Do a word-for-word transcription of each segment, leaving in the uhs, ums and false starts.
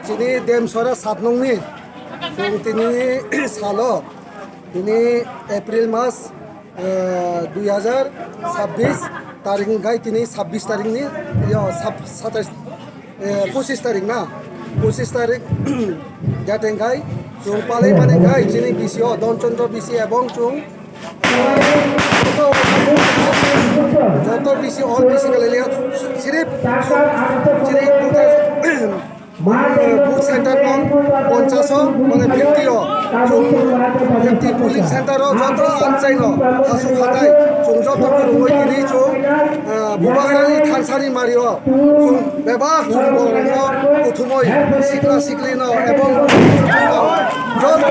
Chini Demsora satnungni chwng tini salo, tini April mas, eh, dui hazar sabbish tarik ni gai tini sabbish tarik ni, yo, sab-, satais, eh, pochis tarik na, pochis tarik date gai chwng palai mani gai chini B C o Don Chandra B C ebong chwng joto, joto B C, all B C Galileo, sirip chini booth center no ponchash o, mane fifty o, chwng fifty polling center o joto amchai no, hasu khatai, chwng joto kwrwngwi tini chwng, ah, Bubagrani thansani mari o, chwng bebak chwng borok no kuthumoi sikla sikli no ebong joto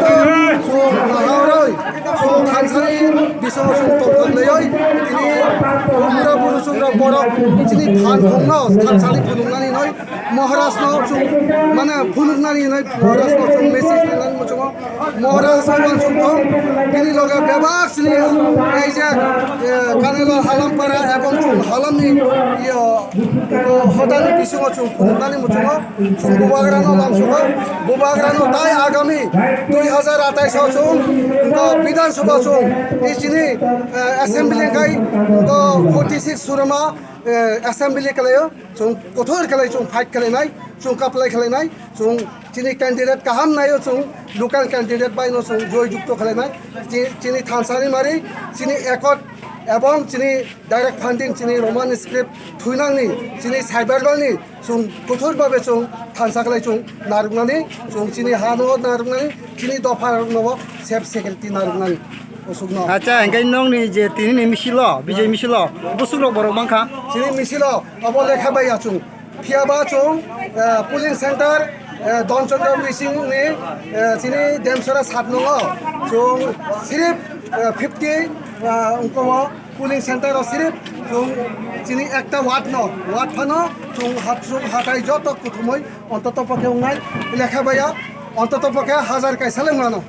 chwng naharoi chwng thansani bisingo chwng tongthok laioi tini bura buru chwng rok borok chini phan hongno thansani phunuknani noi Maharaj no chwng mane phunuknani noi Maharaj no chwng message rinani muchungo Maharaj no uansuk thong bini loge bebak chini ei je, eh, Kanelo Halampara ebong chwng halamni yo hotani bisingo chwng phunuknani muchungo. Chwng Bubagrano lamsogo, Bubagrano tai agami dui hazar atais o chwng, uh, Bidhan Sabha chwng, i chini, uh, assembly kai, uh, forty six suruma, uh, assembly kalaio, chwng kothor kalai chwng fight kalainai, chwng kaplai kalainai, chwng chini candidate kaham naio chwng local candidate bai no chwng joy jukto kalainai, chi-, chini thansani mari, chini accord ebong chini direct funding, chini Roman script thuinangni, chini cyber ni, Chwng kothor babe chwng thansa khlai chwng narwknani, chwng chini ha no narwknani, chini dopha rok no sep security narwknani. Usuk no. Acha, hingke nongni je tini ni misilo, Bijay misilo, bwswk rok borok mankha? Chini misilo, obo lekha bai ya chwng. Phiya ba chwng, eh, polling center, eh, Don Chandra Mising ni, eh, chini Demsora sat nongo. Chwng sirip, eh, fifty, eh, ungko polling center o sirip chwng chini ekta ward no, ward phano chwng hat-, chwng hatai joto kuthumui ontoto pokhe wngnai lekha baiya, ontoto pokhe hazar kaisa le wngmano.